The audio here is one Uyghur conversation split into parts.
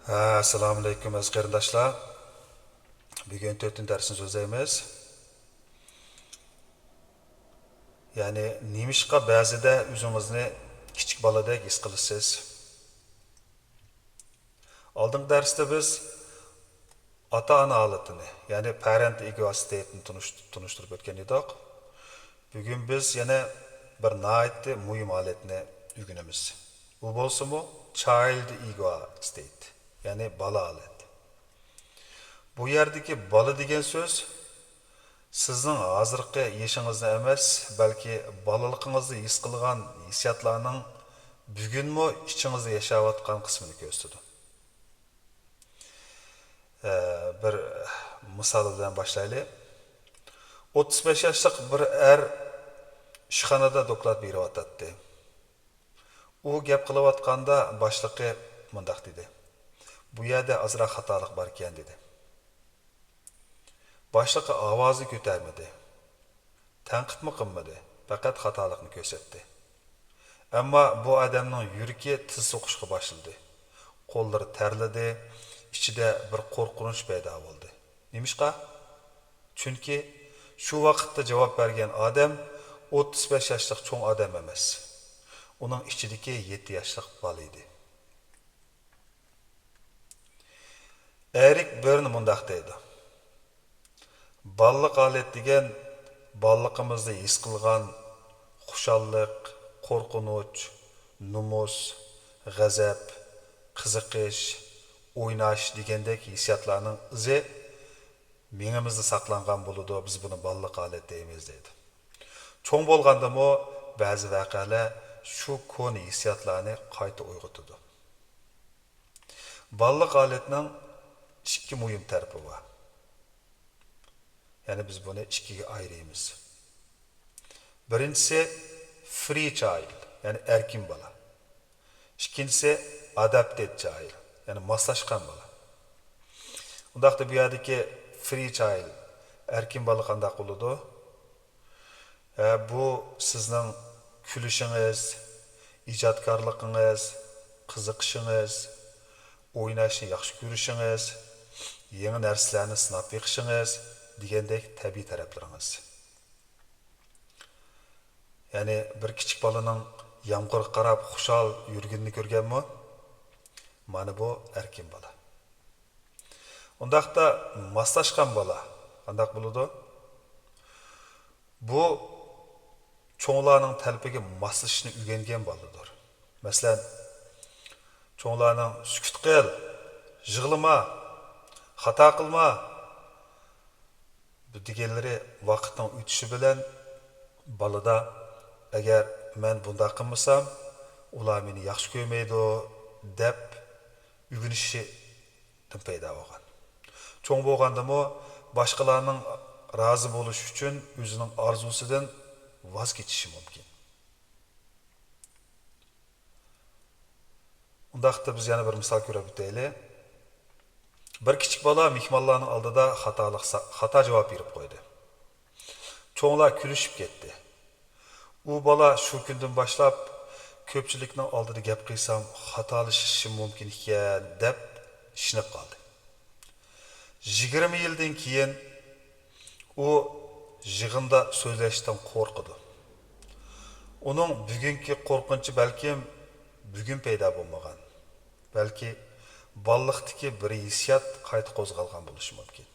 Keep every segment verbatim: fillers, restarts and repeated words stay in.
ھە، ئەسسالامۇئەلەيكۇم ئەزىز قېرىنداشلار. بۈگۈن تۆتىنچى دەرسنى سۆزلەيمىز. يەنى نېمىشقا بەزىدە ئۆزىڭىزنى كىچىك بالىدەك ھېس قىلىسىز؟ ئالدىنقى دەرستە بىز ئاتا-ئانا ھالىتىنى، يەنى parent ego state نى تونۇش-، تونۇشتۇرۇپ ئۆتكەن ئىدۇق. بۈگۈن بىز يەنە بىر ناھايىتى مۇھىم ھالەتنى ئۆگىنىمىز. ئۇ بولسىمۇ child ego state، يەنى بالا ھالەت. بۇ يەردىكى بالا دېگەن سۆز سىزنىڭ ھازىرقى يېشىڭىزنى ئەمەس، بەلكى بالىلىقىڭىزدا ھېس قىلغان ھېسسىياتلارنىڭ بۈگۈنمۇ ئىچىڭىزدە ياشاۋاتقان قىسمىنى كۆرسىتىدۇ. ئە، بىر مىسال بىلەن باشلايلى. ئوتتۇز بەش ياشلىق بىر ئەر ئىشخانىدا دوكلات بېرىۋاتاتتى. ئۇ گەپ قىلىۋاتقاندا باشلىقى مۇنداق دېدى: «بۇ يەردە ئازراق خاتالىق باركەن» دېدى. باشلىقى ئاۋازىنى كۆتەرمىدى. تەنقىدمۇ قىلمىدى، پەقەت خاتالىقنى كۆرسەتتى. ئەمما بۇ ئادەمنىڭ يۈرىكى تېز سوقۇشقا باشلىدى. قوللىرى تەرلىدى، ئىچىدە بىر قورقۇنچ پەيدا بولدى. نېمىشقا؟ چۈنكى شۇ ۋاقىتتا جاۋاب بەرگەن ئادەم ئوتتۇز بەش ياشلىق چوڭ ئادەم ئەمەس. ئۇنىڭ ئىچىدىكى يەتتە ياشلىق بالا ئىدى. ئېرىك بېرن مۇنداق دەيدۇ: «بالىلىق ھالەت دېگەن بالىلىقىمىزدا ھېس قىلغان خۇشاللىق، قورقۇنچ، نومۇس، غەزەپ، قىزىقىش، ئويناش دېگەندەك ھېسسىياتلارنىڭ ئىزى مېڭىمىزدە ساقلانغان بولىدۇ، بىز بۇنى بالىلىق ھالەت دەيمىز» دەيدۇ. چوڭ بولغاندىمۇ بەزى ۋەقەلەر شۇ كونا ھېسسىياتلارنى قايتا ئويغىتىدۇ. بالىلىق ھالەتنىڭ ئىككى مۇھىم تەرىپى بار. يەنى بىز بۇنى ئىككىگە ئايرىيمىز. بىرىنچىسى free child، يەنى ئەركىن بالا. ئىككىنچىسى adapted child، يەنى ماسلاشقان بالا. ئۇنداقتا بۇ يەردىكى free child، ئەركىن بالا قانداق بولىدۇ؟ ھە، بۇ سىزنىڭ كۈلۈشىڭىز، ئىجادكارلىقىڭىز، قىزىقىشىڭىز، ئويناشنى ياخشى كۆرۈشىڭىز، يېڭى نەرسىلەرنى سىناپ بېقىشىڭىز دېگەندەك تەبىئىي تەرەپلىرىڭىز. يەنى بىر كىچىك بالىنىڭ يامغۇرغا قاراپ خۇشال يۈرگىنىنى كۆرگەنمۇ؟ مانا بۇ ئەركىن بالا. ئۇنداقتا ماسلاشقان بالا قانداق بولىدۇ؟ بۇ چوڭلارنىڭ تەلىپىگە ماسلىشىشنى ئۆگەنگەن بالىدۇر. مەسىلەن، چوڭلارنىڭ «سۈكۈت قىل، يىغلىما، خاتا قىلما» دېگەنلىرى ۋاقىتنىڭ ئۆتۈشى بىلەن بالىدا «ئەگەر مەن بۇنداق قىلمىسام، ئۇلار مېنى ياخشى كۆرمەيدۇ» دەپ ئۆگىنىشىدىن پەيدا بولغان. چوڭ بولغاندىمۇ باشقىلارنىڭ رازى بولۇشى ئۈچۈن ئۆزىنىڭ ئارزۇسىدىن ۋاز كېچىشى مۇمكىن. ئۇنداقتا بىز يەنە بىر مىسال كۆرۈپ ئۆتەيلى. بىر كىچىك بالا مېھمانلارنىڭ ئالدىدا خاتالىق سا-، خاتا جاۋاب بېرىپ قويدى. چوڭلار كۈلۈشۈپ كەتتى. ئۇ بالا شۇ كۈندىن باشلاپ «كۆپچىلىكنىڭ ئالدىدا گەپ قىلسام خاتالىشىشىم مۇمكىن ئىكەن» دەپ ئىشىنىپ قالدى. يىگىرمە يىلدىن كېيىن ئۇ يىغىندا سۆزلەشتىن قورقىدۇ. ئۇنىڭ بۈگۈنكى قورقۇنچى بەلكىم بۈگۈن پەيدا بولمىغان، بەلكى بالىلىقتىكى بىر ھېسسىيات قايتا قوزغالغان بولۇشى مۇمكىن.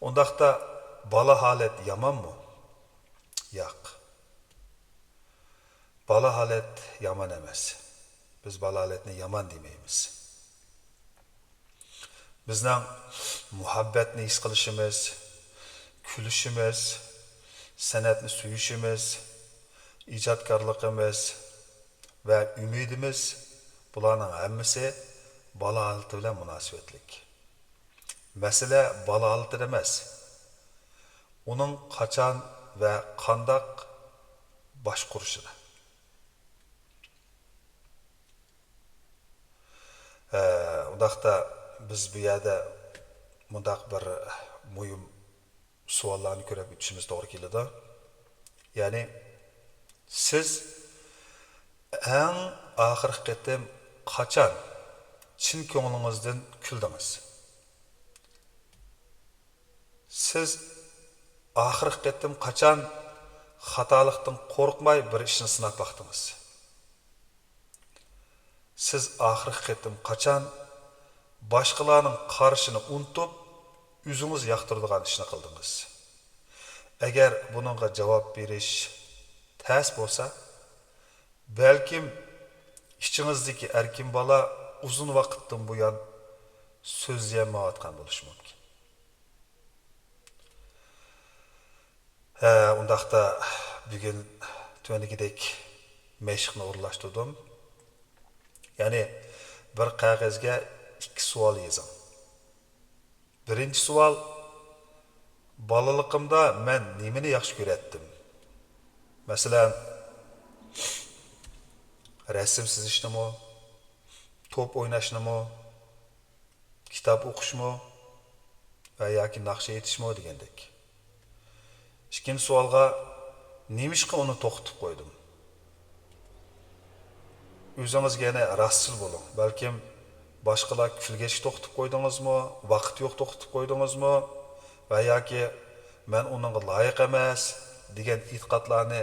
ئۇنداقتا بالا ھالەت يامانمۇ؟ ياق. بالا ھالەت يامان ئەمەس. بىز بالا ھالەتنى يامان دېمەيمىز. بىزنىڭ مۇھەببەتنى ھېس قىلىشىمىز، كۈلۈشىمىز، سەنئەتنى سۆيۈشىمىز، ئىجادكارلىقىمىز ۋە ئۈمىدىمىز، بۇلارنىڭ ھەممىسى بالا ھالىتى بىلەن مۇناسىۋەتلىك. مەسىلە بالا ھالىتىدە ئەمەس، ئۇنىڭ قاچان ۋە قانداق باشقۇرۇشىدا. ھە، ئۇنداقتا بىز بۇ يەردە مۇنداق بىر مۇھىم سوئاللارنى كۆرۈپ ئۆتۈشىمىز توغرا كېلىدۇ. يەنى سىز ئەڭ ئاخىرقى قېتىم قاچان چىن كۆڭلىڭىزدىن كۈلدىڭىز؟ سىز ئاخىرقى قېتىم قاچان خاتالىقتىن قورقماي بىر ئىشنى سىناپ باقتىڭىز؟ سىز ئاخىرقى قېتىم قاچان باشقىلارنىڭ قارىشىنى ئۇنتۇپ، ئۆزىڭىز ياقتۇرىدىغان ئىشنى قىلدىڭىز؟ ئەگەر بۇنىڭغا جاۋاب بېرىش تەس بولسا، بەلكىم ئىچىڭىزدىكى ئەركىن بالا ئۇزۇن ۋاقىتتىن بۇيان سۆزلىيەلمەيۋاتقان بولۇشى مۇمكىن. ھە، ئۇنداقتا بۈگۈن تۆۋەندىكىدەك مەشىقنى ئورۇنلاشتۇردۇم. يەنى بىر قەغەزگە ئىككى سوئال يېزىڭ. بىرىنچى سوئال، بالىلىقىمدا مەن نېمىنى ياخشى كۆرەتتىم؟ مەسىلەن، رەسىم سىزىشنىمۇ، توپ ئويناشنىمۇ، كىتاب ئوقۇشمۇ ۋە ياكى ناخشا ئېيتىشمۇ دېگەندەك. ئىككىنچى سوئالغا، نېمىشقا ئۇنى توختىتىپ قويدۇم؟ ئۆزىڭىزگە يەنە راستچىل بولۇڭ. بەلكىم باشقىلار كۈلگەچكە توختىتىپ قويدىڭىزمۇ، ۋاقىت يوق توختىتىپ قويدىڭىزمۇ ۋە ياكى مەن ئۇنىڭغا لايىق ئەمەس دېگەن ئېتىقادلارنى،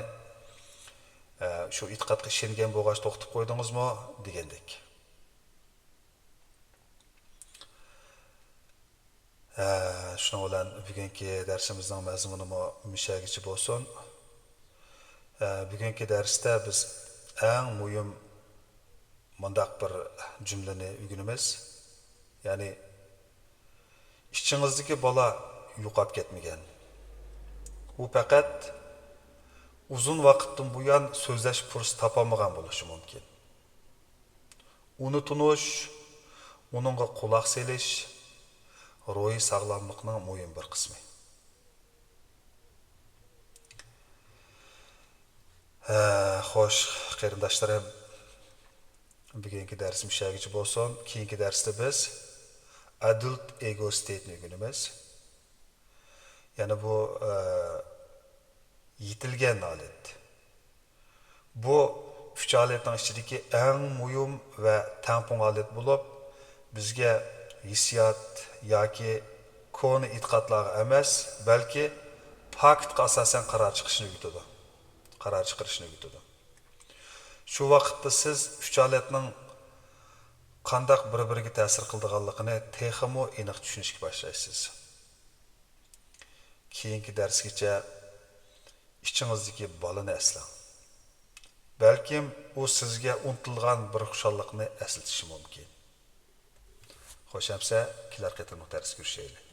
ئە، شۇ ئېتىقادقا ئىشەنگەن بولغاچ توختىتىپ قويدىڭىزمۇ دېگەندەك. ھە، شۇنىڭ بىلەن بۈگۈنكى دەرسىمىزنىڭ مەزمۇنىمۇ مۇشۇ يەرگىچە بولسۇن. ھە، بۈگۈنكى دەرستە بىز ئەڭ مۇھىم مۇنداق بىر جۈملىنى ئۆگىنىمىز. يەنى، ئىچىڭىزدىكى بالا يوقاپ كەتمىگەن. ئۇ پەقەت ئۇزۇن ۋاقىتتىن بۇيان سۆزلەش پۇرسىتى تاپالمىغان بولۇشى مۇمكىن. ئۇنى تونۇش، ئۇنىڭغا قۇلاق سېلىش روھىي ساغلاملىقنىڭ مۇھىم بىر قىسمى. ھە، خوش، قېرىنداشلىرىم، بۈگۈنكى دەرسىم شۇ يەرگىچە بولسۇن. كېيىنكى دەرستە بىز ئەدۇلت ئېگو ستېيتنى ئۆگىنىمىز. يەنى بۇ، ئە، يېتىلگەن ھالەت. بۇ ئۈچ ھالەتنىڭ ئىچىدىكى ئەڭ مۇھىم ۋە تەڭپۇڭ ھالەت بولۇپ، بىزگە ھېسسىيات ياكى كونا ئېتىقادلارغا ئەمەس، بەلكى پاكىتقا ئاساسەن قارار چىقىرىشنى ئۆگىتىدۇ. قارار چىقىرىشنى ئۆگىتىدۇ. شۇ ۋاقىتتا سىز ئۈچ ھالەتنىڭ قانداق بىر-بىرىگە تەسىر قىلىدىغانلىقىنى تېخىمۇ ئېنىق چۈشىنىشكە باشلايسىز. كېيىنكى دەرسكىچە ئىچىڭىزدىكى بالىنى ئەسلەڭ. بەلكىم ئۇ سىزگە ئۇنتۇلغان بىر خۇشاللىقنى ئەسلىتىشى مۇمكىن. خوش ئەمسە، كېلەر قېتىملىق دەرستە كۆرۈشەيلى.